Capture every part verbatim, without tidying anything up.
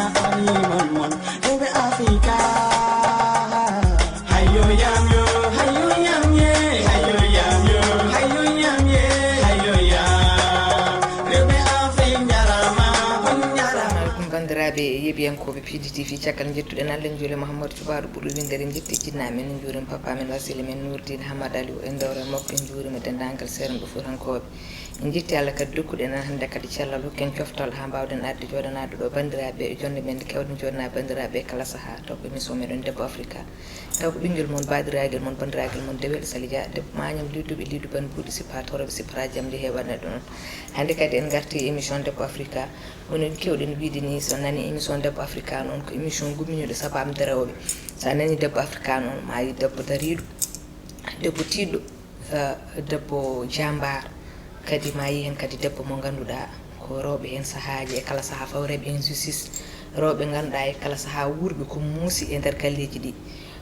Animal mon, rewɓe Afrika. Hayo yam yo, hayo yam ye, hayo yam yo, hayo yam ye, hayo yam. Rewɓe Afrika njarama, on njarama. Assalamu alaikum, bandiraɓe yeeɓiyankooɓe P D T V. Caggal jettuɗen Allah, en juuli Muhammadu Cubaaɗo ɓurɗo winndere, en jetti jinnaɓe men, en juurima papa men, wasila men Nourdine Hamad Aliou, e dewre makko, en juurima denndaangal seerenɓe fuutankooɓe. En jetti Allah kadi dokkuɗo en hannde kadi cellal, hokki en coftal haa mbaawɗen arde jooɗanaade ɗo banndiraaɓe e jonnde men nde keewɗen jooɗanaade banndiraaɓe e kala sahaa. Taw ko émission meɗen Debbo Afrika. Taw ko ɓinngel mon, baadiraagal mon, banndiraagal mon, Dewel Sali Dia, debbo Mañam Liduɓe, Liduban Buuɗi Sippa, Toroɓe Sippa, Jamli heewaɗe ɗon. Hannde kadi en ngarti émission Debbo Afrika. Woni en keewɗen wiide ni, so nani émission Debbo Afrika noon, ko émission gumminiiɗo sabaamde rewɓe. So a nani Debbo Afrika noon, ma yi debbo dariiɗo, debbo tiiɗɗo, eh, debbo jaambaar. Kadi ma yi heen kadi debbo mo ngannduɗaa ko rewɓe heen sahaaji e kala sahaa fawreeɓe injustice, rewɓe ngannduɗaa e kala sahaa wuurɓe ko muusi e nder galleeji ɗi.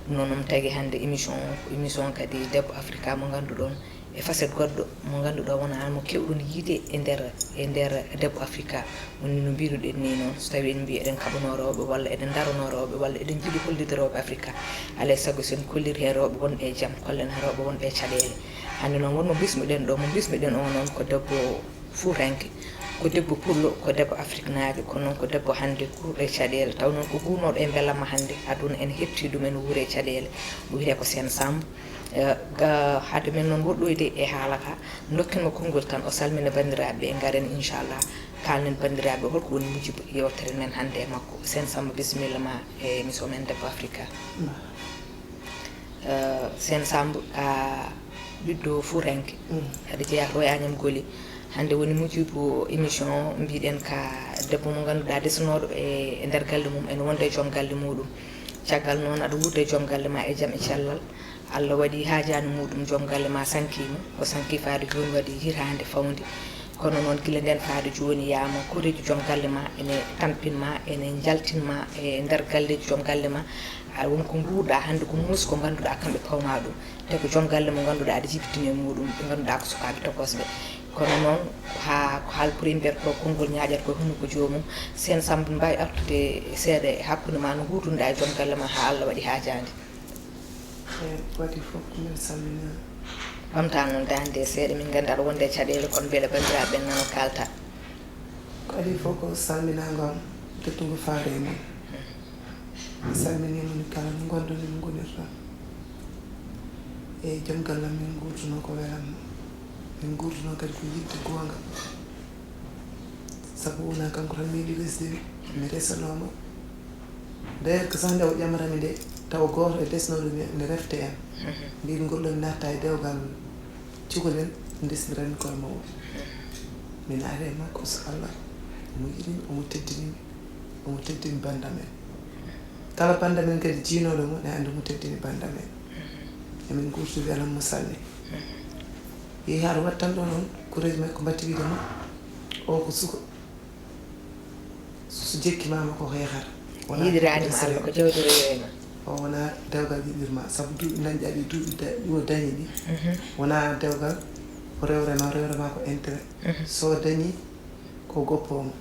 Ɗum noon, noon tagi hannde émission o, ko émission kadi Debbo Afrika mo ngannduɗon e facette goɗɗo mo ngannduɗaa wonaa mo keewɗon yiide e nder, e nder Debbo Afrika. Woni no mbiruɗen ni noon, so tawi en mbi eɗen kaɓanoo rewɓe walla eɗen daranoo rewɓe walla eɗen njiɗi hollude rewɓe Afrika, alaa e sago so en kolliri heen rewɓe wonɓe e jam, kollen heen rewɓe wonɓe e caɗeele. Hannde noon won mo bismuɗen ɗo, mo bismuɗen o noon ko debbo fuutanke, ko debbo pullo, ko debbo afriknaajo, kono noon ko debbo hannde guurɗo e caɗeele, taw noon ko guurnooɗo e mbelamma hannde, aduna ene heɓti ɗum, ene wuura e caɗeele. O wiyetee ko Seen Samb. Eh, ga-, hade men noon woɗɗoyde e haala ka, ndokken mo konngol tan, o salmina banndiraaɓe ɓe, ngaren inchallah, kaalnen banndiraaɓe holko woni mujibu yewtere men hannde e makko. Seen Samb, bisimilla ma e émission men Debbo Afrika. Eh, Seen Samb, a ɓiɗɗo fuutanke, aɗa jeyaa to e Agnam Goli. Hannde woni mujibu émission o, mbiɗen ka debbo mo ngannduɗaa desnooɗo e, e nder galle mum, ene wonda e joom galle muɗum. Caggal noon aɗa wuurda e joom galle ma e jam e cellal. Allah waɗi haajaani muɗum, joom galle ma sankiima, o sanki faade jooni waɗi hitaande fawde. Kono noon gila ndeen faade jooni yaama koreeji joom galle ma ene tampin ma, ene njaltin ma e nder galleeji joom galle ma. A won ko nguurɗa hannde ko muusi ko ngannduɗaa kamɓe pawma ɗum. Te ko joom galle mo ngannduɗaa aɗa jibitini e muɗum, ɓe ngannduɗaa ko sukaaɓe tokosɓe. Kono noon, ko haa, ko haal pour mbiyata ko konngol ñaaƴata ko hunnuko joomum. Seen Samb, mbaawi artude seeɗa e hakkunde ma no nguurdunoɗaa e joom galle ma haa Allah waɗi haajaande? Eey, waɗi fof ko mbiɗa salmina. Ɓamtaa noon daande seeɗa, min nganndaa aɗa wonde e caɗeele, kono mbele banndiraaɓe ɓe nana kaalta. Ko adii fof ko salminaango am teddungo faare e mum. Mi salminii mon kala no ngonɗon e no ngonirɗon. Eey, joom galle am min nguurduno ko welamma. Min nguurduno kadi ko yiɗde goonga. Sabu wonaa kanko tan meeɗi resde mi, mi resanooma. D'ailleurs, ko sannde o ƴamarami nde, tawa gooto e desnooɓe mi, mi refte en. Mbiimi ngol ɗon mi natta e dewgal cukalel, ndesndiranmi koye mum. Mi naati e makko, so Allah, omo yiɗi mi, omo teddini mi, omo teddini banndam en. Kala banndam en kadi jiinooɗo mo, ne anndi omo teddini banndam en. Emin nguurdi welam mo sanne. Yehi hara wattan ɗo noon, koreeji makko mbatti wiide mo, o ko suka. So jekki ma ko heehata. Wonaa yiɗiraani ma Allah, ko jawdi rewi ma. O wonaa dewgal yiɗir ma, sabu duuɓi dañƴaaɗi, duuɓi da-, ɗi o dañi ɗi. Wonaa dewgal ko rewre ma, rewre ma ko intérêt. So dañi ko goppo mo.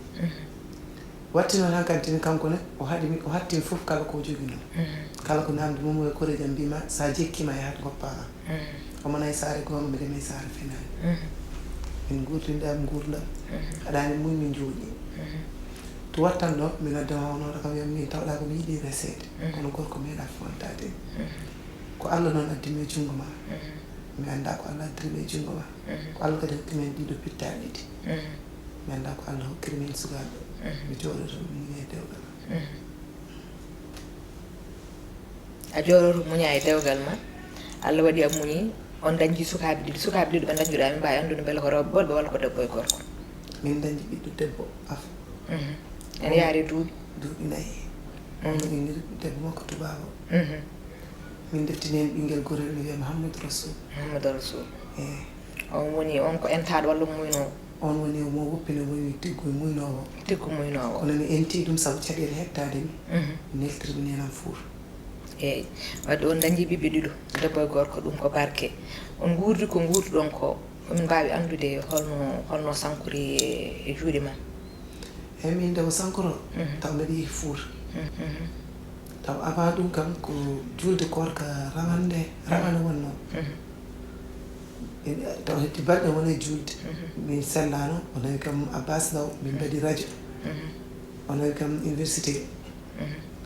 Watti noon hankadi tini kanko ne, o haɗi mi, o hattimi fof kala ko o joginoo. Kala ko namdi mum e koreeji am mbiima, so a jekki ma yahat goppa ma. Omo nayi saare goonga, mi remi saare fenaani. Min nguurdi ndam nguurndam. Haɗaani muñ min njooɗi. To wattan ɗo, mi nodda ma, o noota kam, wiya mi tawɗa ko mi yiɗi reseede. Kono gorko meeɗa fontaade. Ko Allah noon addi mi e junngo ma. Mi annda ko Allah addiri mi e junngo ma. Ko Allah kadi hokki mi heen ɗiɗo pittaaɗi ɗiɗi. Mi annda ko Allah hokkiri mi heen sukaaɓe. Mi jooɗoto, mi muña e dewgal. A jooɗoto, muña e dewgal ma. Allah waɗi a muñi, on dañji sukaaɓe ɗiɗi. Sukaaɓe ɗiɗo ɓe dañjuɗaa, min mbaawi anndude mbele ko rewɓe ɓolɓe walla ko debbo e gorko? Min dañji ɓiɗɗo debbo af. En yaari duuɓi? Duuɓi nayi. On woni debbo makko tubaabo. Min ndeftini heen ɓinngel gorel, mi wiya Mouhamadou Rassoul. Mouhamadou Rassoul. Eey. On woni, on ko entaaɗo walla muynoowo? On woni mo woppini, woni tiggu muynoowo. Tiggu muynoowo. Kono mi enti ɗum sabu caɗeele heɓtaade mi. Neltiri mi nenam fuur. Eey. Wadde on dañji ɓiɓɓe ɗiɗo, debbo e gorko, ɗum ko barke. On nguurdi ko nguurduɗon ko, omin mbaawi anndude holno, holno sankori e, e juuɗe ma? Eyi, min nde o sankoro, taw mbeɗa yehi Fuuta. Taw avant ɗum kam ko juulde koorka rawande, rawande wonno. Taw heddi balɗe wona e juulde. Min sellaano, o nawi kam Abbas Ndaw, min mbaɗi radio. O nawi kam université.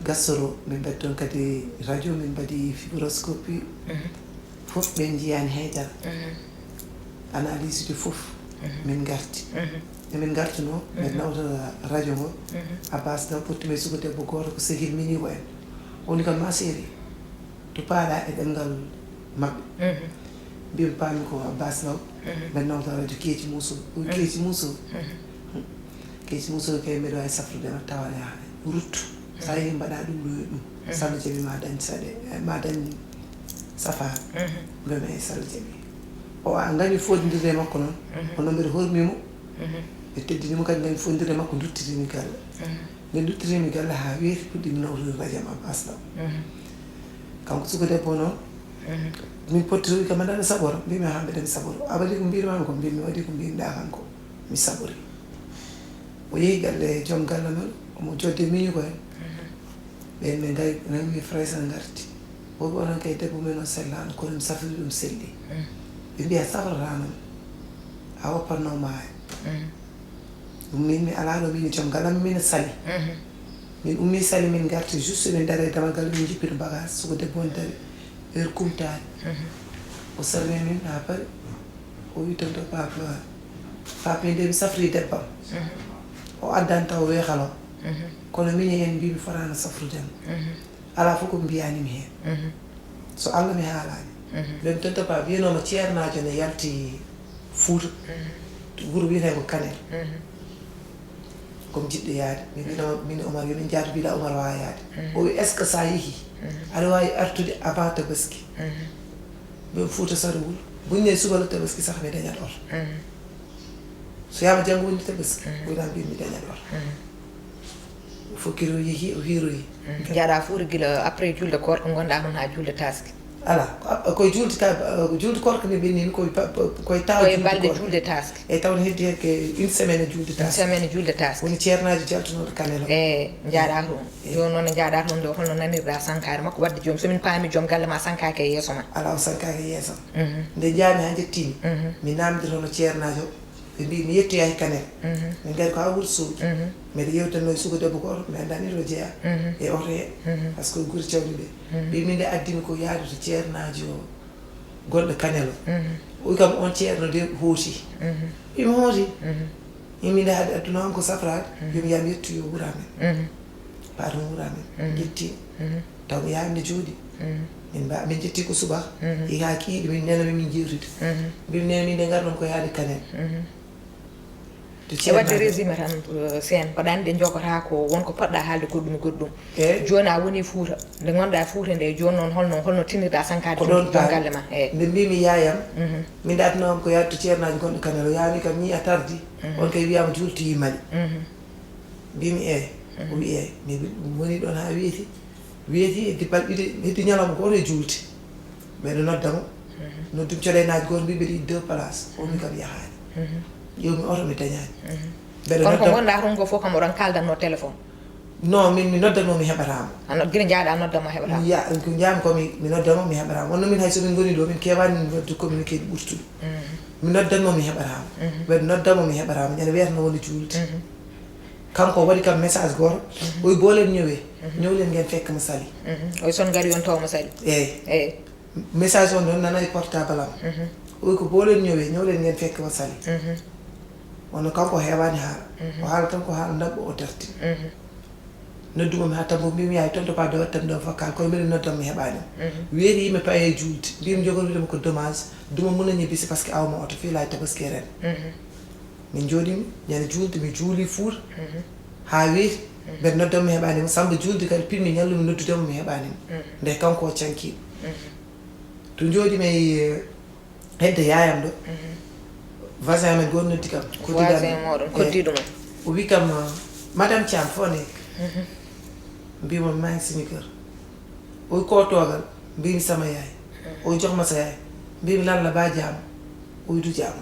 Gastoro, min mbaɗi toon kadi radio, min mbaɗi fibroscopie. Fof ɓe njiyaani haydara. Analyse uji fof, min ngarti. Emin ngartunoo, min nawta radio ngo. Abbas Ndaw ɓottumi e suka debbo gooto ko Sehil Mini ko en. O woni kam ma chérie, to paaɗa e ɗemngal maɓɓe. Mbimi paami ko Abbas Ndaw, min nawta radio Keeci Muuso. O Keeci Muuso. Keeci Muuso kay mbeɗa waawi safrude ma tawa ruttu. So a yehii mbaɗa ɗum ɗo e ɗum. Salla Jabi ma dañ saɗe, ma dañ safaara. Mbiyami eyi Salla Jabi. O a ngañi fodindirde e makko noon. Kono mbeɗa hormi mo. Ɓe teddini mo kadi ngañi fodindirde e makko, nduttitini galle. Nde nduttitini galle haa weeti, puɗɗimi nawtude radio am Abbas Ndaw. Kanko suka debbo noon. Min pottitowi kam mbeɗa saɓora, mbimi haa mbeɗa mi saɓora. A waɗi ko mbirmami ko, mbimi waɗi ko mbimɗa kanko. Mi saɓori. O yehi galle joom galle men, omo jodde miñi ko en. Ɓen ɓe ngawi, nami fraysa ngarti. Woɓɓe onon kay debbo men o sellaano, kono mi safri ɗum selli. Ɓe mbiya safrata noon. A woppanno maaya. Ɗum min mi alaa ɗo min e joom galle am, min e Sali. Min ummi Sali, min ngarti juste min dara e damal galle, min jippito bagage, suka debbo on dari. Heure kumtaani. O salmini min haa pari. O wi tonton Pape, Pape min de mi safri debbam. O addan taw weexalo. Kono min en mbi mi fotaano safrude mo. Alaa fof ko mbiyaani mi heen. So Allah mi haalaani. Mbimi tonton Pape wiyanooma ceernaajo ne yalti Fuuta. Wuro wiyetee ko Kanel. Ko mi jiɗɗo yaade. Mi wino, min Omar, yo min njaadu, mbiɗa Omar waawa yaade. O wi, est-ce que so a yehii, aɗa waawi artude avant Tabaski? Mbimi Fuuta sarowul. Buñ ne suba la Tabaski sax mi dañat oto. So yaama janngo woni Tabaski, wona mbimi mi dañat oto. O fokkiri o yehi, o hiiroyi. Njaaɗa Fuuta gila après julde koorka ngonɗa toon haa julde Tabaski? Ala, ko, ko juulde ka, juulde koorka nde ɓennimi koye pa-, pa-, koye taw Koye juulde balɗe koorka. Juulde Tabaski. E taw ne heddi hen ke une semaine e juulde Une Tabaski. Semaine e juulde Tabaski. Woni ceernaajo jaltunooɗo Kanel o. E, njaaɗa toon. E. Jooni noon njaaɗa toon ɗo, holno nanirɗa sankaare makko? Wadde jooni, so min paami joom galle ma sankaaki e yeeso ma? Ala, o sankaaki e yeeso am. Nde njaami haa njettimi, mi naamndiri hono ceernaajo. Ɓe mbi mi yettoyaaki Kanel. Min ngari ko haa Wuro Soogi. Mbeɗa yewtanno e suka debbo gooto, mi anndaa ni to jeyaa e oto he. Par ce que guri cawɗi ɓe. Ɓe min nde addimi ko yaade to ceernaajo gonɗo Kanel o. O wi kam on ceerno de hooti. Ɓe mi hooti. Min nde haade adduno am ko safraade, yo mi yaam yettoyo wuro amen. Paato wuro amen. Njetti. Taw mi yaha mi jooɗi. Min mba-, min njetti ko subaka. Yiha kiiɗi min nena min njeewtida. Mbimi nena min nde ngarɗon ko yaade Kanel. To E wadde ceernaajo. Résumé tan, euh, Seen, mbaɗa anndi njogotaa ko won ko poɗɗa haalde goɗɗum e goɗɗum. Eey. Jooni a woni Fuuta. Nde ngonɗa Fuuta nde, jooni noon holno, holno tinirɗa sankaade Ko ɗon joom galle ma? Eey. Nde mbimi yaayam, min ɗaatno am ko yaade to ceernaajo gonɗo Kanel o, yaami kam ni a tardi. On kay wiyama juulti mali. Mbimi eey. O wi eey. Mi wi-, ɗum woni ɗon haa weeti. Weeti heddi balɗe ɗiɗi, heddi ñalawma gooto e juulde. Mbeɗa nodda mo. Noddumi coɗeynaaji gooto mbi mbeɗa yiɗi deux place. O wi kam yahaani. Ƴewmi oto mi dañaani. Mbeɗa Kono ko nodda ngonɗa toon ko fof kam oɗon kaaldanno téléphone? Non, min mi noddanno mi heɓataa mo. A no-, gila njaaɗa nodda mo heɓataa mo? Ya, ko njaami ko mi, mi nodda mo mi heɓataa mo. Wonno min hay so min ngoni ɗo, min keewaani min wadde communiqué ɗi ɓurtuɗi. Mi noddanno mi heɓataa mo. Mbeɗa nodda mo mi heɓataa mo. Ñande weetno woni juulde. Kanko o waɗi kam message gooto. O wi boo leen ñëwee. Ñëw leen ngeen fekk ma Saly. O wi son ngari on taw mo Saly. Eey. Eey. Message on noon nana e portable am. O wi ko boo leen ñëwee, ñëw leen ngeen fekk ma Saly. Wonno kanko o heewaani haala. O haala tan ko haala ndaɓɓo o dartini. Nodduma mi haa tambo mbimi yaay tonton Pape de wattan ɗo vocal koye mbiɗa noddan mi heɓaani mo. Weeti yimɓe paye juulde. Mbimi jogorwidema ko dommage. Duma muna ñibbisi par ce que awma oto fii laay tabaski ren. Min jooɗimi ñande juulde mi juuli Fuuta. Haa weeti. Mbeɗa noddan mi heɓaani mo. Samba juulde kadi pinmi ñallu mi noddude mo mi heɓaani mo. Nde kanko o cankiiɗo. To jooɗimi e hedde yaayam ɗo. Voisin amen gooto noddi kam. Voisin moɗon, eh, koddiɗo mon. O wi kam, madame Thiam, fo nekk? Mbimo maa ngi suñu kër. O wi koo toogal? Mbimi sama yaay. O wi jox ma sa yaay. Mbimi lan la baa jàmm? O wi du jàmm.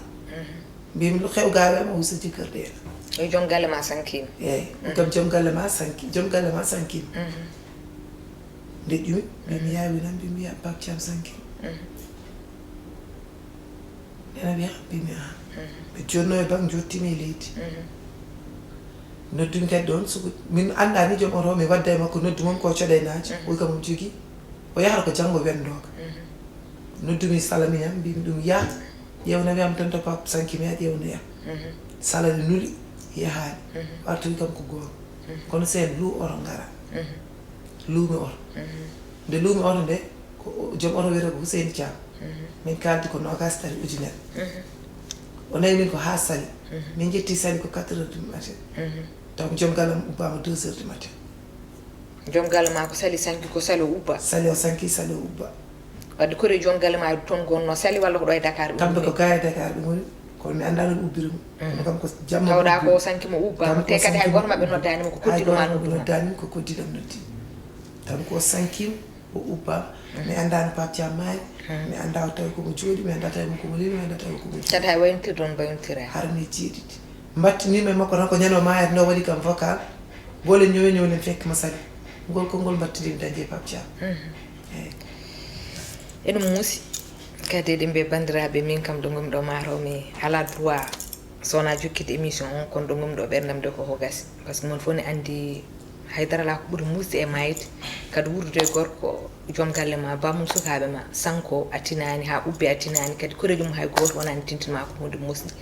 Mbimi lu xew gaawee ma? O wi sa jëkkër dee na. Yo joom galle ma sankiima. Eeyi, kam joom galle ma sanki, joom galle ma sankiima. Nde ƴumi, mbi mi yaawi nan, mbi mi yiya Pape Thiam sankiima. Nena wiya, mbi mi aha. Ɓe jonno e bang, jottimi e leydi. Noddumi kadi ɗoon sugu, min anndaani joom oto, mi wadda e makko, noddu mum ko coɗaynaaji, o kam o jogii, o yahata ko janngo wenndooka. Noddumi salamiyam, mbimi ɗum yah, ƴeewna wiyam tan to Pape sanki mi a ƴeewnoya. Salani nuli, yahaani. Artoyi kam ko goonga. Kono seen luu oto ngara. Luumi oto. Nde luumi oto nde, ko o- joom oto wiyetee ko Huseyni Caam. Min kaaldi ko noogaas tati ujunere. O nawi min ko haa Sali. Min njetti Sali ko quatre heures du matin. Taw joom galle am ubbaama deux heures du matin. Joom galle ma ko Sali sanki, ko Sali o ubba. Sali o sanki, Sali o ubba. Wadde koɗo e joom galle ma toon gonno Sali walla ko ɗo e Dakar ɓe Kamɓe ko woni? Gaa e Dakar ɓe ngoni, kono mi anndaa no ɓe ubbiri mo. Kono kam ko jamma Tawɗa ko o sanki mo ubba, te kadi hay gooto maɓɓe noddaani mo, ko koddiɗo ma noddu ma. Noddaani ko koddiɗo am noddi. Tan ko o sanki mo, o ubba. Mi anndaa no Pape Thiam maayi, mi anndaa o tawi ko mo jooɗi, mi anndaa tawi mo ko mo leli, mi anndaa tawi ko mo jooɗi. Kadi hay wayntirde on mbayntiraa. Harmi jeeɗiɗi. Mbattinii mi e makko tan ko ñande o maayataa nde o waɗi kam vocal. Ngol e ñowe ñowe nen fekki mo Sali. Ngol konngol mbattinii mi dañde e Pape Thiam. Eeyi. Eɗum muusi. Kadi eɗen mbiya banndiraaɓe, min kam ɗo ngonmi ɗo maaro mi alaa droit so wonaa jokkitde émission on, kono ɗo ngonmi ɗo ɓerndam de ko ko gasi. Par ce que mon fof ne anndi haydara alaa ko ɓuri muusde e maayde, kadi wuurdude e gorko joom galle ma, bammum sukaaɓe ma, sanko a tinaani, haa ubbe a tinaani, kadi koreejo mum hay gooto wonaani tintin ma ko huunde muusde.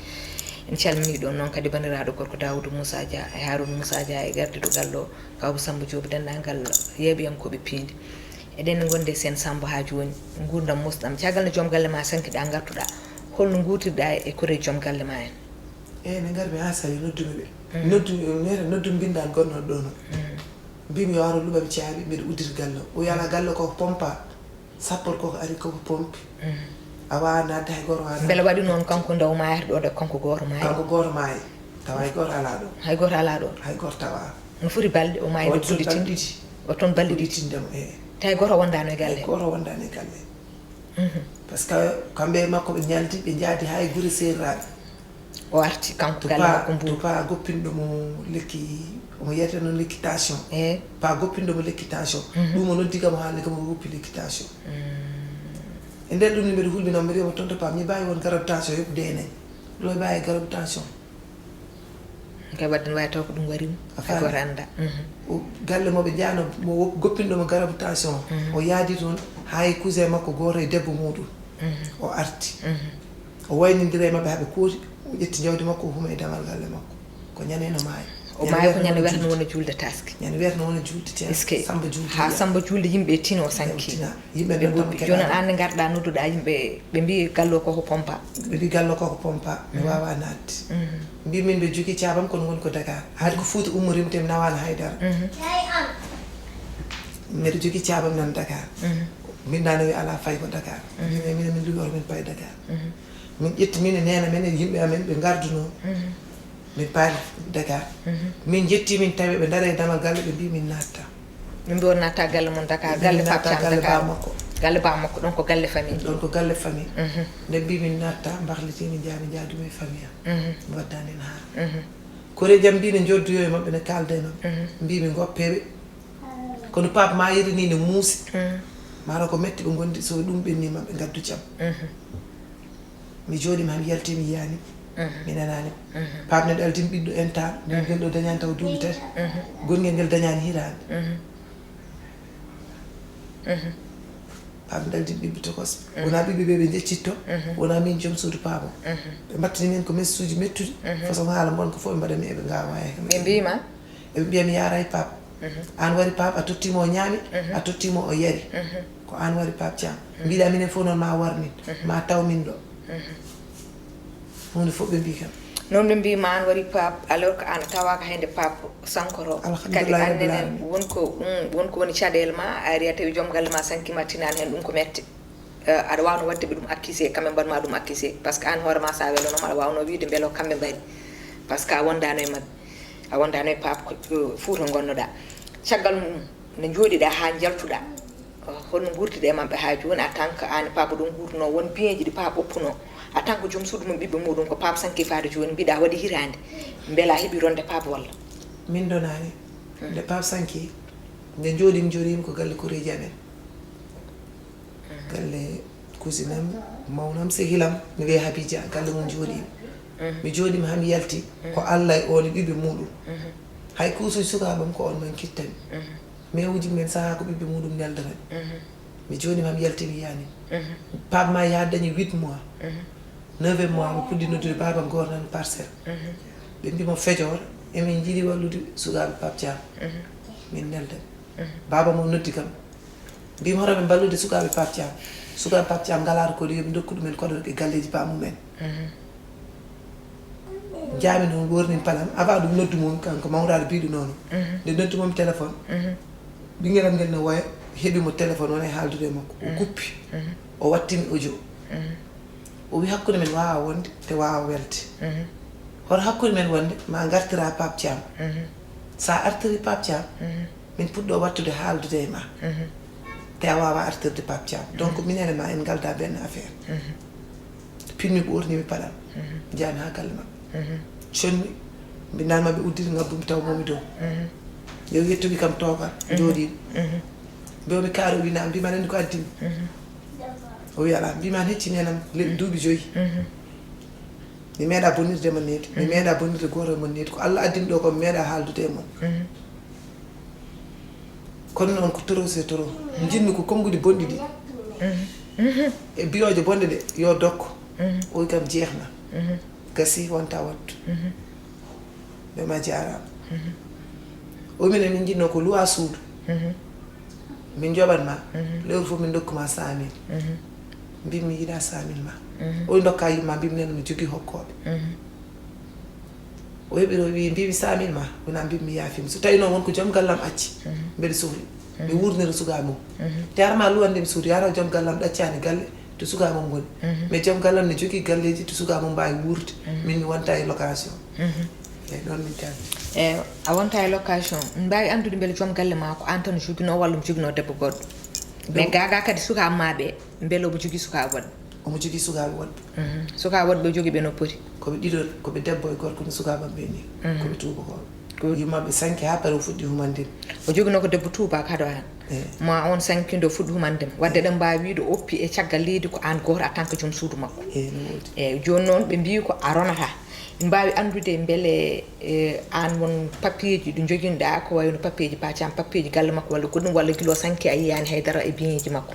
En calminii ɗoon noon kadi banndiraaɗo gorko Daawuda Muusa Dia e Haaruuna Muusa Dia e gardiiɗo galle o, Kaaw Sammba Joob, denndaangal yeeɓiyankooɓe piindi. Eɗen ngondi e Seen Sammba haa jooni, nguurndam muusɗam. Caggal nde joom galle ma sanki ɗaa, ngartu ɗaa, holno nguurtir ɗaa e koreejo joom galle ma en? Eeyi, nde ngar mi haa Sali, noddumi ɓe. Noddu, noddu mbinndaan gonnooɗo ɗo noon. Mbi mi yo aro luɓa mi caabi, mbiɗa uddita galle o. O wiya alaa, galle ko ko pompa. Sappoor ko ko ari ko ko pompi. A waawaa naatde hay gooto waawaa. Mbele waɗi noon kanko nde o maayata ɗo de kanko gooto maayi. Kanko gooto maayi. Tawa hay gooto alaa ɗo. Hay gooto alaa ɗo. Hay gooto tawaa. No foti balɗe o maayi de balɗe tati. O toon balɗe ɗiɗi. Tawi gooto wondaano e galle. Gooto wondaano e galle. Par ce que kamɓe e makko ɓe ñaldi ɓe njaadi haa e gure seeraaɓe. O arti kanko galle makko mbuuɗi. Pa goppinɗo mo lekki, omo yiyata noon lekki tension. Eeyi. Pa goppinɗo mo lekki tension. Ɗum o noddi kam o haalni kam o woppi lekki tension. E nder ɗum ni mbeɗa hulɓina mbeɗa wiya mo tonton Pape mi baawi won garabu tension yoɓ deenañ. Ɗo e baawi garabu tension. Kay wadde ne waawi taw ko ɗum wari mo. A faami? Hay gooto anndaa. O galle mo ɓe njahno mo wop- goppinɗo mo garabu tension o. O yaadi toon haa e cousin makko gooto e debbo muuɗum. O arti. O waynindiri e maɓɓe haa ɓe kooti. O ƴetti jawdi makko o huma e damal galle makko. Ko ñande no maayi. O maayi ko ñande wiyata no wona juulde taaske. Ñande wiyata no wona juulde taaske. Eskey. Samba juulde. Haa Samba juulde yimɓe e tino o sanki. Ɓe tina. Yimɓe ɓe noon tan ɓe keɓa. Jooni noon aan ne ngarɗaa nodduɗaa yimɓe ɓe mbiyi gallo ko ko pompa. Ɓe mbiyi gallo ko ko pompa. Mi waawaa naatde. Mbiimi min mbeɗa jogii caabam kono ngoni ko Dakar. Haade ko Fuuta ummoriimi te mi nawaano hay dara. Mbeɗa jogii caabam nan Dakar. Min naane wi alaa fay ko Dakar. Mbiimi minen min luwi oto min payi Dakar. Min ƴetti min e neene men e yimɓe amen ɓe ngardunoo. Min paari Dakar. Min njetti min tawi ɓe ndarii e damal galle ɓe mbii min naattaa. Min mbii on naattaa galle mon Dakar, galle Pape Thiam Dakar. Galle baa makko. Galle baa makko, ɗon ko galle famille. Ɗon ko galle famille. Nde mbii min naattaa, mbarlitii min njaha min njaha dum e famille am. Mi waddaani en haala. Koreeji am mbii ne njoddoyoo e maɓɓe ne kaalda e maɓɓe. Mbii mi ngoppee ɓe. Kono Pape maayiri nii ne muusi. Maaro ko metti ɓe ngondi so ɗum ɓenni maɓɓe ngaddu jam. Mi jooɗiima haa mi yalti mi yiyaani. Mi nanaani. Pape ne ɗaldin ɓiɗɗo entaan, ngel ɗo dañaani taw duuɓi tati. Gongel ngel dañaani hiraande. Pape ne ɗaldin ɓiɓɓe tokos. Wonaa ɓiɓɓe ɓe ɓe njeccitto. Wonaa min joom suudu Pape o. Ɓe mbattini min ko messuuji mettuɗi. Façon haala mon ko fof ɓe mbaɗa mi eɓe ngaawa e. Ɓe mbii ma? Eɓe mbiya mi yaaray Pape. Aan wari Pape a tottii mo o ñaami, a tottii mo o yari. Ko aan wari Pape Thiam. Mbiɗa minen fof noon ma war min, ma taw min ɗo. Huunde fof ɓe mbii kam. Noon ɓe mbii ma aan wari Pape, alors que aan a tawaaka hay nde Pape sankoto. Kadi aan nenen won ko ɗum, won ko woni caɗeele ma, a ari a tawi joom galle ma sanki ma tinaani heen, ɗum ko mette. Eh, aɗa waawno waɗde ɓe ɗum accusé, kamɓe mbaɗ ma ɗum accusé. Par ce que aan hoore ma so a welono ma aɗa waawno wiide mbele ko kamɓe mbaɗi. Par ce que a wondaano e maɓɓe. A wondaano e Pape ko Fuuta ngonnoɗaa. Caggal mum, no njooɗiɗaa haa njaltuɗaa. Holno nguurtide e maɓɓe haa jooni, en tant que aan paaba ɗon nguurduno, won biyeeji ɗi paaba oppuno, en tant que joom suudu mum, ɓiɓɓe muɗum, ko paaba sanki faade jooni, mbiɗa waɗi hiraande, mbela heɓi ronde paaba walla? Min donaani. Nde paaba sanki, nde njooɗimi, njooɗimi ko galle koreeji amen. Galle cousine am, mawnam, sehil am, mi wiya Habija, galle mum njooɗimi. Mi jooɗima haa mi yalti, ko Allah e oon e ɓiɓɓe muɗum. Hay kuusuuji sukaaɓe am ko oon man kittami. Mewuji men sahaa ko ɓiɓɓe muɗum neldata. Mi jooɗima haa mi yalti, mi yiyani. Paaba maayi haa dañi huit mois. Neuvième mois, mi puɗɗi noddude baabam gooto nan Parcelles. Ɓe mbi mo Fejoor, emin njiɗi wallude sukaaɓe Paaba Caam. Min nelda. Baabam o noddi kam. Mbimi hoto ɓe mballude sukaaɓe Paaba Caam. Sukaaɓe Paaba Caam ngalaa to koɗo, yo ɓe ndokku ɗumen koɗo e galleeji baamumen. Njaami noon, wornin palam, avant ɗum noddu mum, kanko mawɗaaɗo biiɗo noon. Nde noddu mum téléphone, ɓinngel am ngel no woya, heɓi mo téléphone, wona e haaldude e makko. O kuppi, o wattini audio. O wi hakkunde men waawa wonde, te waawa welde. Hoto hakkunde men wonde, ma ngartira Paaba Caam. Sa artiri Paaba Caam, min puɗɗo wattude haaldude e ma. Te a waawa artirde Paaba Caam. Donc, minen e ma en ngalda benn affaire. Pinmi ko ɓornimi paɗam. Njaami haa galle maɓɓe. Conmi, mbinnaani maɓɓe udditi, ngabbumi taw momi dow. Yo yettuki kam toogal, jooɗiimi. Mbewmi kaari, o wi na, mbimi aɗa anndi ko addimi? O wi alaa. Mbimi an hecci nenam le-, duuɓi joyi. Mi meeɗa bonirde mo needi. Mi meeɗa bonirde gooto mo needi. Ko Allah addini ɗo ko mi meeɗa haaldude e mon. Kono noon ko trop, c'est trop. Njiɗmi ko konnguɗi bonɗi ɗi. E biyooje bonɗe ɗe, yo dokko. O wi kam jeexna. Gasi, wonta wattu. Mbema jaaraama. O wi minen min njiɗno ko luwa suudu. Min njoɓan ma. Lewru fof min ndokku ma cent mille. Mbimi mi yiɗa cent mille ma. O wi ndokka yumma, mbimi nen mi jogii hokkooɓe. O heɓi ɗo, wi, mbimi cent mille ma, wona mbimi mi yaafima. So tawi noon won ko joom gallam acci, mbeɗa sohli. Mi wurnira suka mum. Te harma luwande mi suudu, yara joom gallam ɗaccani galle to suka mum ngoni. Mais joom gallam ne jogii galleeji to suka mum mbawi wuurde. Min mi wonta e location. Eyyi, ɗon min calmi. Eyyi, a wonta e location. Min mbawi anndude mbele joom galle ma ko an tan jogino walla mo jogino debbo goɗɗo? Mais gaga kadi suka ma ɓe, mbele omo jogii suka goɗɗo? Omo jogii sukaaɓe woɗɓe. Sukaaɓe woɗɓe o jogii ɓe no poti? Ko ɓe ɗiɗo, ko ɓe debbo e gorko, no sukaaɓe am ɓe ni. Ko ɓe tuubakooɓe. Ko yummaɓe sanki haa pare o fuɗɗi humande mi. O joginoo ko debbo tuubaako hado aan. Eyi. Ma on sankindo fuɗɗi humande mi. Wadde eɗen mbaawi wiide o oppi e caggal leydi ko aan gooto en tant que joom suudu makko. Eyi, no woodi. Eyi, jooni noon ɓe mbiyi ko a ronataa. Ɓe mbaawi anndude mbele, e, aan won papiyeeji ɗi njoginɗaa, ko wayno papiyeeji Paaba Caam, papiyeeji galle makko walla goɗɗum, walla gila o sanki a yiyaani haydara e biyeeji makko?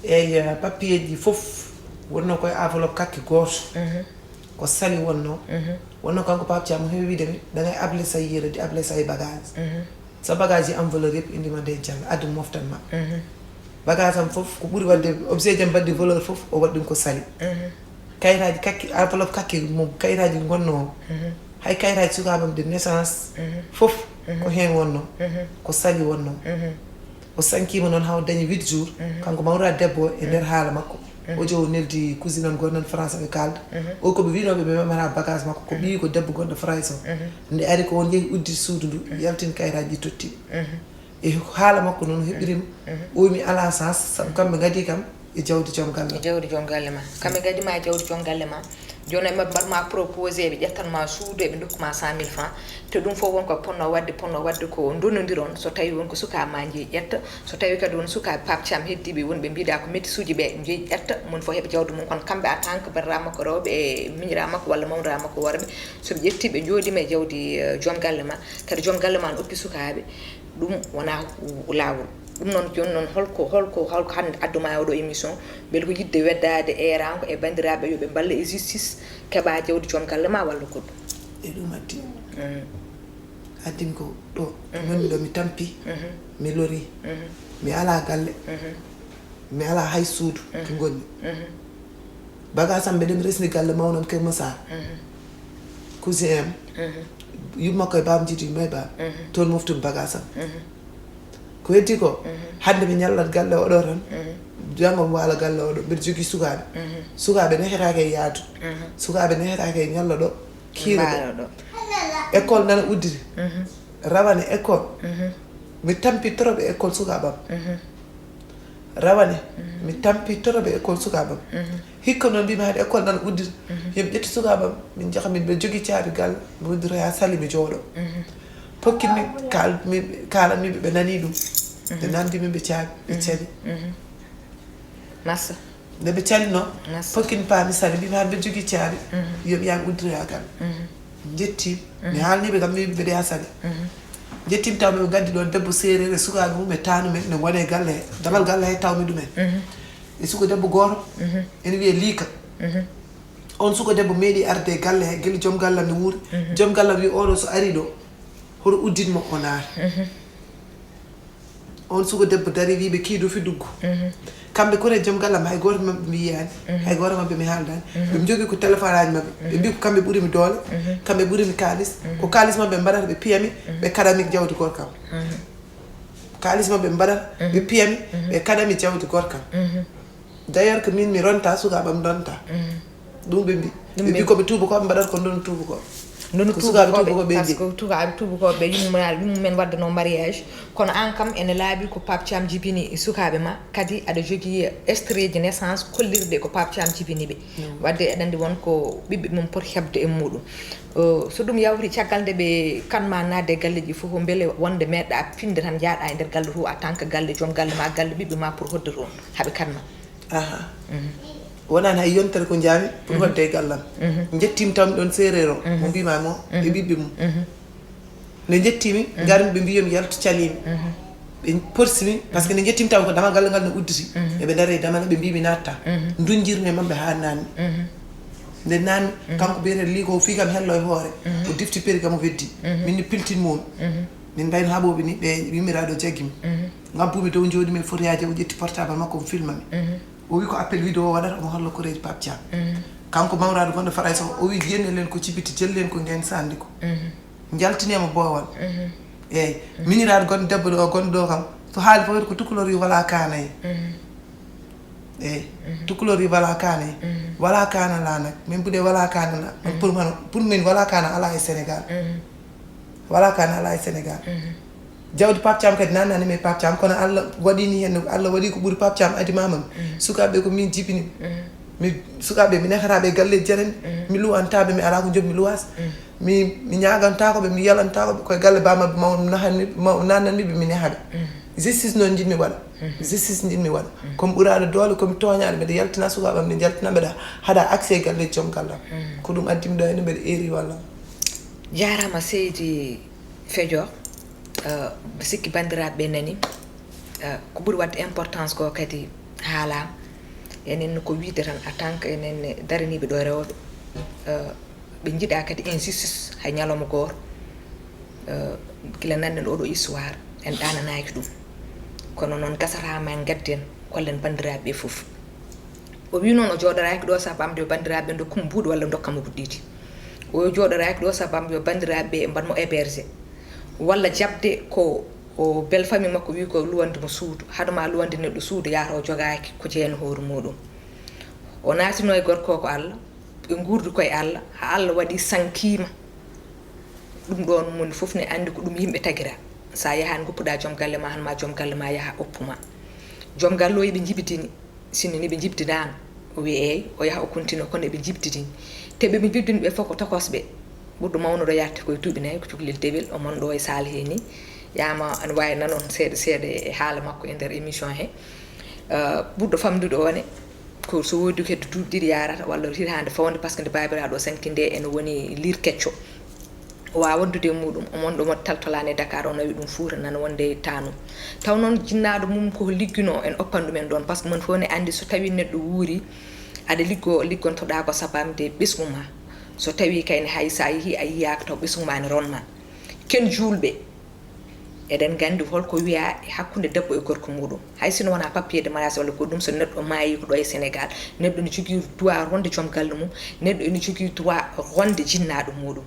Eyi, papiyeeji fof wonno koye enveloppe kakke gooto. Ko sali wonno. Wonno kanko Paaba Caam o heewi wiide mi, dangay able sa yére di, able say bagage. Sa bagage yi am valeur yëpp, indi ma dencal, addu moftan ma. Bagage am fof, ko ɓuri wadde objet jam mbaɗdi valeur fof, o waɗi ɗum ko sali. Kayitaaji kakke, enveloppe kakke mo kayitaaji ngonno o. Hay kayitaaji sukaaɓe am de naissance, fof ko heen wonno. Ko sali wonno. O sankiima noon haa o dañi huit jours, kanko mawɗa debbo o e nder haala makko. O jo o neldi cousine am gonɗo France ɓe kaalda. O ko ɓe wiinooɓe ɓe memata bagage makko, ko ɓiyi ko debbo gonɗo France o. Nde ari ko on yehi uddi suudu ndu, yaltin kayitaaji ɗi totti. E haala makko noon o heɓirima, o wi mi ala sens, sabu kamɓe ngadi kam e jawdi joom galle. E jawdi joom galle ma. Kamɓe ngadi ma e jawdi joom galle ma. Jooni eɓe mbaɗ ma proposé, ɓe ƴettan ma suudu, eɓe ndokku ma cent mille francs. Te ɗum fof won ko ponno waɗde, ponno waɗde ko ndonondiron. So tawi won ko suka ma jeyi ƴetta, so tawi kadi won sukaaɓe Paaba Caam heddiiɓe wonɓe mbiɗa ko métis uji ɓe jeyi ƴetta, mon fof heɓa jawdi mum. Kono kamɓe en tant que banndiraaɓe makko rewɓe e miñiraaɓe makko walla mawniraa makko worɓe, so ɓe ƴetti ɓe njooɗima e jawdi, eh, joom galle ma, kadi joom galle ma ne oppi sukaaɓe, ɗum wona laawol. Ɗum noon, jooni noon, holko, holko, holko hannde adduma e oɗo émission? Mbele ko yiɗde weddaade eeraango e banndiraaɓe yo ɓe mballe e justice, keɓa jawdi joom galle ma walla goɗɗum? E ɗum addi. Mm. Addimi ko ɗo, to ngonmi ɗo, mi tampi, mi lori, mi ala galle, mi ala hay suudu to ngonmi. Bagage am mbeɗen resni galle mawnam Kër Massar. Cousin am, yumma koye baam jiidu, yumma e baam. Toon moftumi bagage am. Ko heddi ko, hannde mi ñallat galle oɗo tan, janngo mi waala galle oɗo. Mbeɗa jogii sukaaɓe. Sukaaɓe nehetaake e yaadu. Sukaaɓe nehetaake e ñalla ɗo, kiira ɗo. Mbaalo ɗo. École nana udditi. Rawane école. Mi tampi trop e école sukaaɓe am. Rawane, mi tampi toroɓe école sukaaɓam. Hikka noon mbimi haade école nan uddita. Yomi ƴetti sukaaɓam, min njaha min ɓe jogii caabi gal, mi udditoya sali mi jooɗo. Pokkinmi kal mi kaalanmi ɓe, ɓe nani ɗum. Ɓe namdi min ɓe caabi, ɓe cali. Massa. Nde ɓe calino, pokkin paami sali, mbimi haade ɓe jogii caabi. Yomi yaami udditoya gal. Njettim. Mi haalniɓe kam mi mbeɗa yaha sali. Njettim taw ɓe gaddi ɗon debbo seereer e sukaaɓe mum e taanu men ne ngone e galle he. Damal galle he tawmi ɗumen. E suka debbo gooto ene wiyee Liika. On suka debbo meeɗi arde e galle he gila joom gallam ne wuuri. Joom gallam wi oɗo so ari ɗo hoto uddit mo o naata. On suka debbo dari wi ɓe kiidu fi duggu. Kamɓe kore joom gallam hay gooto maɓɓe mi yiyaani. Hay gooto maɓɓe mi haaldani. Ɓe jogii ko téléphone aji maɓɓe. Ɓe mbi ko kamɓe ɓuri mi doole. Kamɓe ɓuri mi kaalis. Ko kaalis maɓɓe mbaɗata ɓe piyami. Ɓe kaɗami jawdi gorkam. Kaalis maɓɓe mbaɗata ɓe piyami. Ɓe kaɗami jawdi gorkam. D'ailleurs ko min mi ronta sukaaɓam donta. Ɗum ɓe mbi ɓe mbi koɓe tuubakooɓe mbaɗata ko ndonu tuubakooɓe. Ndonu tuubakooɓe ɓe mbi. Tuubakooɓe ɓe yummumen waddano mariage. Kono an kam ene laaɓi ko Pape Thiam jibini sukaaɓe ma, kadi aɗa jogii extrait de naissance kollirɗe ko Pape Thiam jibini ɓe. Wadde eɗen anndi won ko ɓiɓɓe mum poti heɓde e muɗum. So ɗum yawti caggal nde ɓe kan ma naatde e galleeji fof mbele wonde meeɗɗa finde tan njaaɗa e nder galle to en tant que galle joom galle ma galle ɓiɓɓe ma pour hodde toon haɓe kan ma. Aha. Wonani hay yontere ko njaami pour hodde e gallam. Njettim tawmi ɗon seereer o mo mbima mo e ɓiɓɓe mum. Nde njettimi ngarmi ɓe mbiyomi yaltu calimi. Ɓe porsimi par ce que nde njettimi taw ko damal galle ngal no udditi. Eɓe dara e damal ɓe mbimi natta. Dunjirmi e maɓɓe ha nanni. Nde nanni kanko biyeten Liiko o fii kam hello e hoore. O difti peri kam o weddi. Min ni piltin momi. Min mbayno haɓoɓe ni ɓe yummiraɗo jaggimi. Ngabbumi dow jooɗimi e fotoyaji o ƴetti portable makko omo filmami. O wi ko appel vidéo o waɗata omo holla koreji Pape Thiam. Kanko mawraɗo gonɗo Farayse o o wi jennelen ko cibiti jellelen ko gen sandi ko. Jaltinema boowal. Eyyi. Miniraɗo gonɗo debbo ɗo gonɗo ɗo kam so haali fof ko tukulor wi wala kaana e. Eyyi. Tukulor wi wala kaana e. Wala kaana la nag min bu dee wala kaana la. Pour man pour min wala kaana ala e Sénégal. Wala kaana ala e Sénégal. Jawdi Pape Thiam kadi nannani mais Pape Thiam kono Allah waɗini hen Allah waɗi ko ɓuri Pape Thiam adi mamam. Sukaɓe ko min jibini. Mi sukaɓe mi nehataɓe e galleji janani. Mi luwantaɓe mi ala ko joom mi luwas. Mi mi ñagantakoɓe mi yalantakoɓe koye galle bamabɓe maw nahani maw nannaniɓe mi nehaɓe. Justice noon jinmi waɗa. Justice jinmi waɗa. Komi ɓuraɗo doole komi toñaɗo mbeɗa yaltina sukaɓam nde jaltina mbeɗa haɗa accès e galleji joom gallam. Ko ɗum addimi ɗo henne mbeɗa eri walla. Jarama seydi Fejo. Mbiɗo sikki banndiraaɓe ɓe nani. Ko ɓuri waɗde importance ko kadi haalaama. Enen ko wiyde tan en tant que enen daraniiɓe ɗo rewɓe. Ɓe njiɗaa kadi injustice hay ñalawma gooto. Gila nanɗen oɗo histoire en ɗaananaaki ɗum. Kono noon gasata ma en ngadden kollen banndiraaɓe ɓe fof. O wi noon o jooɗoraaki ɗo sabu am de banndiraaɓe ndokkumi mbuuɗi walla ndokkamo buɗɗiɗi. O jooɗoraaki ɗo sabu am yo banndiraaɓe ɓe mbaɗ mo héberger. Walla jaɓde ko o belle famille makko wi ko luwande mo suudu. Haɗuma luwande neɗɗo suudu yahata o jogaaki ko jeeyani hoore muɗum. O naatino e gorko ko Allah, ɓe nguurdi koye Allah, haa Allah waɗi sankiima. Ɗum ɗoon moni fof ne anndi ko ɗum yimɓe tagira. Sa yahan ngoppuɗa joom galle ma han ma joom galle ma yaha oppu ma. Joom galle o eɓe njibidini. Sinno ni ɓe njibdinaano, o wiya eey, o yaha o continue kono eɓe njibdini. Te ɓe ɓe njibdini ɓe fof ko tokosɓe. Ɓurɗo mawnude o yahata koye duuɓi nayi ko cukalel dewel o mon ɗo e saal he ni. Yama ana wawi nanon seeɗa seeɗa e haala makko e nder émission he. Ɓurɗo famdude o ne ko so wodi ko hedde duuɓi ɗiɗi yarata walla hitande fawde par ce que nde babiraɗo o sankinde ene woni lire kecco. O wawa waddude e muɗum omon ɗo mot taltolani e Dakar o nawi ɗum Fuuta nana wonde e Tanum. Taw noon jinnaɗo mum koko ligguino en oppan ɗum en ɗon par ce que mon fof ne andi so tawi neɗɗo wuuri aɗa liggo liggontoɗa ko sabamde ɓesgu ma. So tawi kayne hay sa yeehi a yiyaka taw ɓesgu ma ne ronma. Ken juulɓe eɗen gandi holko wiya e hakkude debbo e gorko muɗum. Hay sino wona papier de mariage walla ko ɗum so neɗɗo maayi ko ɗo e Sénégal neɗɗo ne jogui droit ronde joom galle mum. Neɗɗo ene jogui droit ronde jinnaɗo muɗum.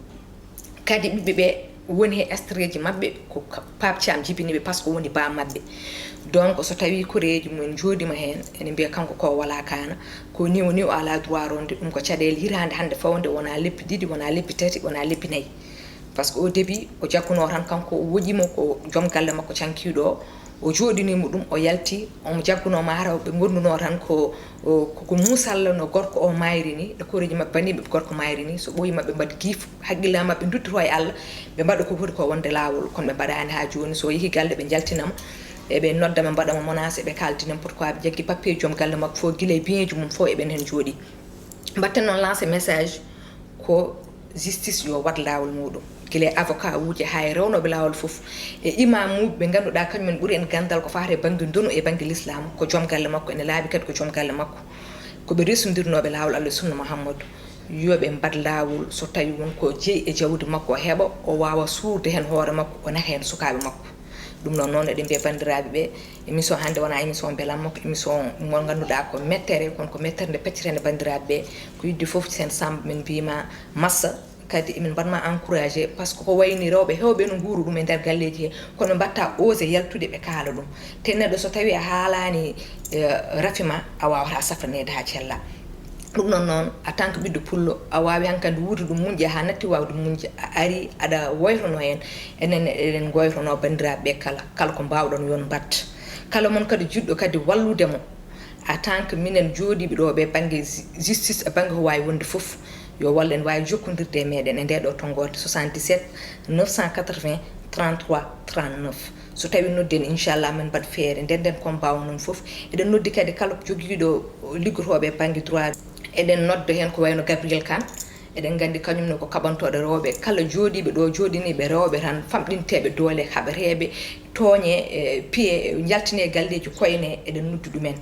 Kadi ɓiɓɓe ɓe woni he extrait ji maɓɓe ko Pape Thiam jibini ɓe par ce que woni ba maɓɓe. Donc so tawi koreji mumen jooɗima hen ene mbiya kanko ko wala kana ko ni o ni o ala droit ronde ɗum ko caɗele hirande hande fawde wona lebbi ɗiɗi wona lebbi tati wona lebbi nayyi. Par ce que au début o jagguno tan kanko o woƴimo ko joom galle makko cankiɗo o. O jooɗinii mo ɗum, o yalti, omo jaggunoo ma hara ɓe ngondunoo tan ko, ko, ko muusalla no gorko o maayri ni, no koreeji maɓɓe baniiɓe gorko maayri ni. So ɓooyi maɓɓe mbaɗi giif, haqqilla maɓɓe nduttitoo e Allah, ɓe mbaɗa ko foti ko wonde laawol, kono ɓe mbaɗaani haa jooni. So yehi galle, ɓe njaltina mo, eɓe nodda mo, mbaɗa mo menace, eɓe kaaldi n'importe quoi, ɓe jaggi papier joom galle makko fof, gila e biyeeji mum fof, eɓen heen jooɗii. Mbaɗten noon lancer message ko justice yo waɗ laawol muɗum, gila e avocat uji haa e rewnooɓe laawol fof, e imamuuɓe ɓe ngannduɗaa kañum en ɓuri en ganndal ko faati e bannge ndonu e bannge lislaam, ko joom galle makko, ene laaɓi kadi ko joom galle makko, ko ɓe resondirnooɓe laawol Allah e sunna Muhammadu. Yo ɓe mbaɗ laawol so tawi won ko jeyi e jawdi makko, o heɓa, o waawa suurde heen hoore makko, o nafa heen sukaaɓe makko. Ɗum noon, noon eɗen mbiya banndiraaɓe ɓe, émission hannde wonaa émission belamma, ko émission mo ngannduɗaa ko mettere, kono ko mettere nde peccetende banndiraaɓe ɓe. Ko yidde fof, Seen Samb, min mbiima massa, kadi emin mbaɗ ma encouragé, par ce que ko wayni rewɓe heewɓe no nguuru ɗum e nder galleeji he, kono ɓe mbaɗta osé yaltude ɓe kaala ɗum. Te neɗɗo so tawi a haalaani, eh, rafi ma, a waawata safraneede haa cella. Ɗum noon noon, en tant que ɓiɗɗo pullo, a waawi hankadi wuurde ɗum muñƴa haa natti waawde muñde, a ari aɗa woytono en, enen eɗen ngoytono banndiraaɓe ɓe kala, kala ko mbaawɗon yon mbaɗ. Kala mon kadi jiɗɗo kadi wallude mo, en tant que minen jooɗiiɓe ɗo ɓe bannge ji-, justice e bannge ko waawi wonde fof, yo wallu en waawi jokkondirde e meɗen e nde ɗo tonngorde soixante-dix-sept neuf cent quatre-vingts trente-trois trente-neuf. So tawi noddi en, inchallah, min mbaɗ feere, ndenden combat o noon fof. Eɗen noddi kadi kala jogiiɗo liggotooɓe e bannge droit. Eɗen nodda heen ko wayno Gabriel Kane. Eɗen nganndi kañum ne ko kaɓantooɗo rewɓe. Kala jooɗiiɓe ɗo, jooɗiniiɓe rewɓe tan, famɗinteeɓe doole, haɓeteeɓe, tooñe, e piye, njaltine galleeji koyne, eɗen noddi ɗumen.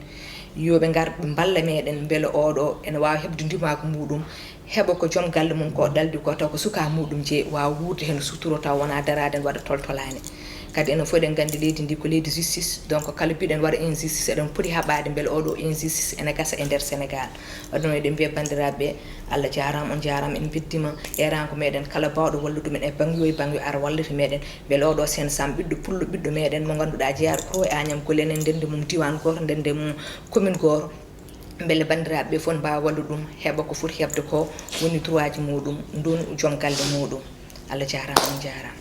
Yo ɓe ngar ɓe mballa meɗen, mbele oɗo ene waawa heɓde ndimaagu muɗum. Heɓa ko joom galle mum ko ɗaldi ko, taw ko suka muɗum je waawa wuurde heen suturo, taw wonaa daraade ne waɗa toltolaani. Kadi enen fof eɗen nganndi leydi ndi ko leydi justice, donc kala mbiɗen waɗa injustice, eɗen poti haɓaade mbele oɗo injustice ene gasa e nder Sénégal. Wadde noon eɗen mbiya banndiraaɓe ɓe, Allah jaaraama, on jaaraama, en mbeddima eeraango meɗen kala baawɗo wallude men e bannge yo e bannge yo ar wallita meɗen, mbele oɗo Seen Samb ɓiɗɗo pullo ɓiɗɗo meɗen mo ngannduɗaa jeyaɗo ko e Agnam golle enen ndende mum diiwaan gooto, ndende mum commune gooto. Mbele banndiraaɓe ɓe fof mbaawa wallude ɗum, heɓa ko foti heɓde ko woni droit ji muɗum, ndonu joom galle muɗum. Allah jaaraama, on jaaraama.